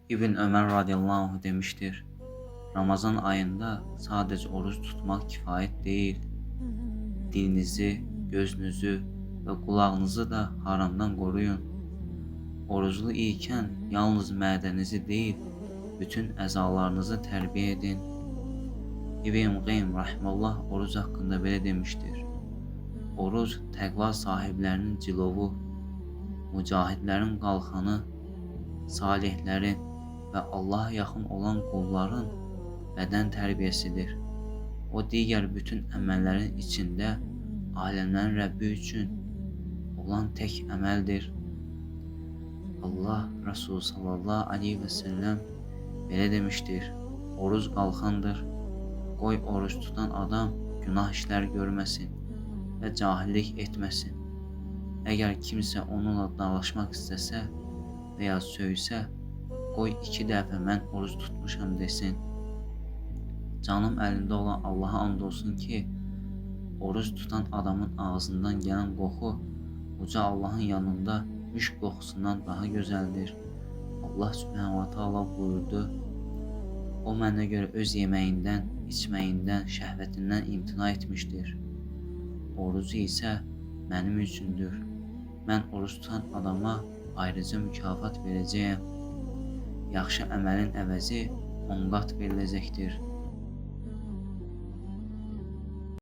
İbn Ömər radiyallahu anh demişdir: Ramazan ayında sadəcə oruc tutmaq kifayət deyil. Dilinizi, gözünüzü və qulağınızı da haramdan qoruyun. Oruclu ikən yalnız mədənizi deyil, bütün əzalarınızı tərbiyə edin. İbn Qeym rahimehullah oruc haqqında belə demişdir: Oruc təqva sahiblərinin cilovu, mücahidlərin qalxanı, salihlərin və Allaha yaxın olan qulların bədən tərbiyəsidir. O digər bütün əməllərin içində aləmlərin Rəbbi üçün olan tək əməldir. Allah Resulü sallallahu aleyhi və səlləm belə demişdir: Oruc qalxandır. Qoy oruc tutan adam günah işlər görməsin və cahillik etməsin. Əgər kimsə onunla dalaşmaq istəsə və ya söysə, qoy 2 dəfə mən oruc tutmuşam desin. Canım əlində olan Allaha and olsun ki, oruc tutan adamın ağzından gələn qoxu uca Allahın yanında müşk qoxusundan daha gözəldir. Allah Sübhanahu va Taala buyurdu: O mənə görə öz yeməyindən, içməyindən, şəhvətindən imtina etmişdir. Orucu isə mənim üçündür. Mən oruc tutan adama ayrıca mükafat verəcəyəm. Yaxşı əməlin əvəzi 10 qat veriləcəkdir.